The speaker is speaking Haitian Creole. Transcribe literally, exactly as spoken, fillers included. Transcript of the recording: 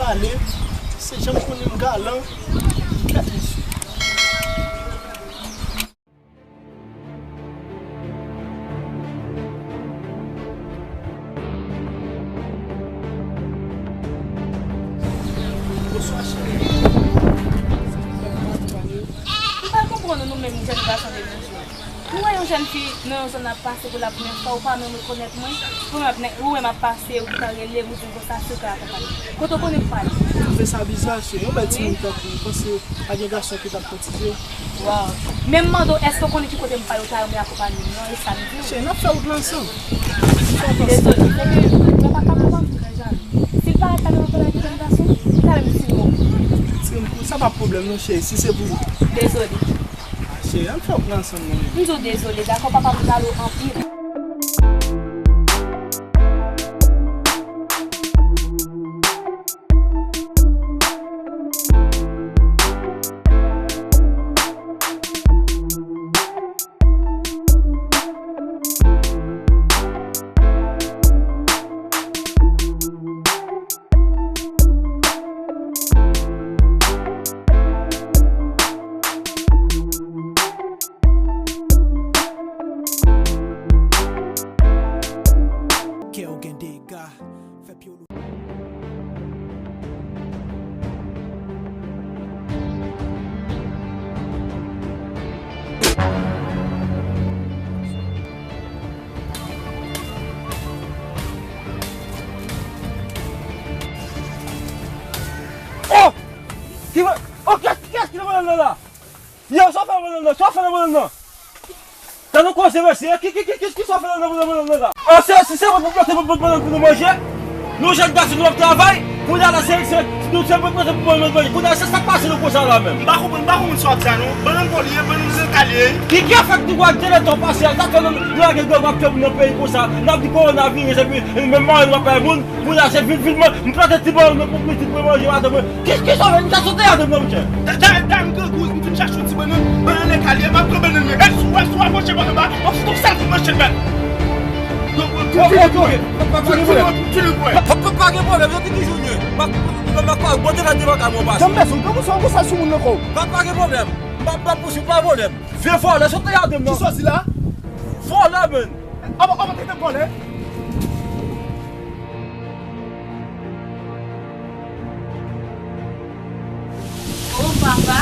Ale, se jan m konnen m galan. Kèt mesye. Bonswa, cheri. M pa konprann nou, nou menm jèn gason de nos jours. Ou wè yon jèn fi nan yon zòn ap pase pou la premyè fwa, ou pa menm rekonèt mwen, ou menm ap, ou menm ap pase, ou gentan rele m, ou di m konsa, si w ka akonpanye m. Kote w konnen m pale? M twouve sa biza, cheri. Yon bèl timoun tankou w, panse pa gen gason ki t ap koutize. Waw. Men m mande w, èske w konnen ki kote m pale, ou ta renmen akonpanye m, non? E sa m di w. Cheri, n ap fè wout la ansanm. Dezole, se ke mwen pa ka konprann ou trè jalou. Si l pa ta nan anfè avèk jèn gason, li ta menm si bon. Timoun, sa pa pwoblèm non, cheri, si se pou ou. Dezole. Cheri, ann fè wout la ansanm non. M di w dezole, dakò, papa m jalou anpil. Kè w gen dega, fè pye w lou. Oh! Ki va, oh, kiyès, kiyès ki nan madanm nan la? Yo, sa w fè nan madanm nan? Sa w fè nan madanm nan? Tande koze mesye, ki, ki, ki, ki, ki sa w fè nan madanm nan la? An, se, se, se pou plante pou, pou, pou, pou nou manje? Nou jèn gason nou ap travay, kounye a la se, se, nou se pou plante pou manje, manje. Kounye a se sa k pase nou konsa la menm. M pa konprann, m pa konprann sa w ap di a non. Bannann bon li ye, bannann se kal ye. Ki, ki fè k nou wè de lè tan pase a, sa fè nou, nou lage gang ap fè moun nan peyi konsa. N ap di kowonaviris epi, e, menm manje nou ap bay moun. Kounye a se vin, vin, mwen, m plante ti bannann mwen pou pitit mwen manje maten mwen. Kis, kis sa w fè? M ta sote atè mwen, monchè. Da, da, da, m grangou, m fin chache yon ti bannann, bannann nan kale, m ap pran bannann mwen. E si w wè, si w wè, monchè, bannann ba, m ap fout yon sal pou manchèt, man. Donk, donk, ok, ok, ok. Pa, pa, pa gen pwoblèm. Pa, pa, pa gen pwoblèm, yo te ki jounye. M ap, m ap, m ap, bon, te la, te la, ka mwen pase. Janm bezwen, granmoun sa, ou konsa sou moun nan kò w. Pa, pa gen pwoblèm. M ap, m ap pouswiv, pa pwoblèm. Vye vòlè, sote atè mwen. Kisa w di la? Vòlè, man. Aba, aba, tete vòlè. O papa,